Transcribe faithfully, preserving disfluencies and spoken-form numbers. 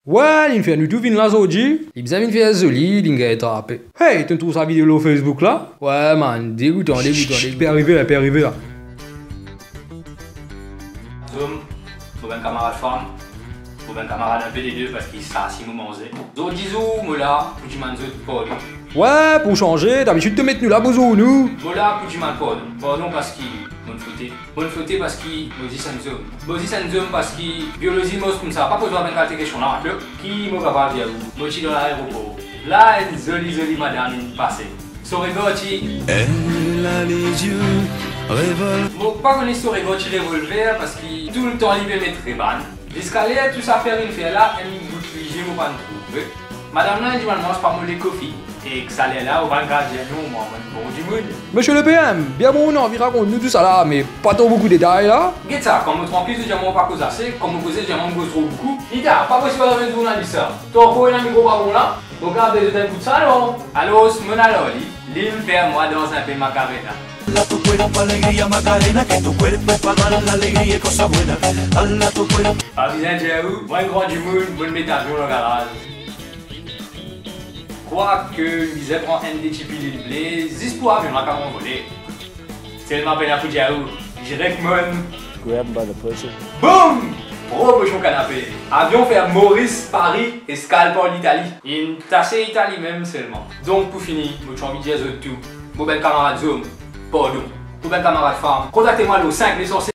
Wey, linn fer nou tou vinn la zordi. Li bizin vinn fer zoli, linn gagn trape. Hey, to'nn trouv sa video lor Facebook la? Wey, man, degoutan, degoutan, degoutan. Pe arive la, pe arive la. Zom, mo bann kamarad fam, mo bann kamarad inpe de de, parski sa si mo manze. Zordi zour, mo la pou dimann zot pardon. Wey, pou sanze, dabitid to met nou la pou zour nou. Mo la pou dimann pardon. Pardon parski mo'nn fote. Mo'nn fote parski mo zis enn zom. Mo zis enn zom parski biolozi mo koumsa, pa poz mwa bann kalite kestion la, matelot. Ki mo kapav dir ou? Mo ti dan laeropor. La, enn zoli, zoli madam inn pase. So regar ti... Elle a les yeux revolver. Mo pa kone si so regar ti revolver, parski toultan li pe met Ray-Ban. Ziska ler tou sa fer inn fer la, enn bout lizie mo pa'nn trouve. Madam la inn dimann mwa si pa mo le kofi. Ek sa ler la, ou pa'nn kav dir non, mwa, mo enn bon dimoun. Monsieur le P M, bien bon, nou anvi rakont nou tou sa la, me pa tro boukou detay la. Get sa, kan mo trankil, zot dir mwa mo pa koz ase, kan mo koze, zot dir mwa mo koz tro boukou. Li ta, pa posib, enn zournalis sa. To ankor ena mikro pa bon la? Mo kav bezwin enn kout sa, non? Alor, mo'nn al ar li, linn fer mwa dans inpe Macarena. La tu cuerpo alegría Macarena, que tu cuerpo pa dar la alegría y cosa buena. Ala tu cuerpo. Pa bizin dir ou, mwa enn gran dimoun, mo'nn met avion dan garaz. Kwake, bizin pran enn de ti pilil ble, zis pou avion la kav anvole. Selman pena pou dir ou, direk mo'nn grab him by the pussy. Boum! Promosion kanape. Avion fer Moris, Pari, eskal par Litali. Inn tase Itali mem selman. Donk pou fini, mo ti anvi dir zot tou, mo bann kamarad zom, pardon. Mo bann kamarad fam, kontakte mwa lor sink neuf cent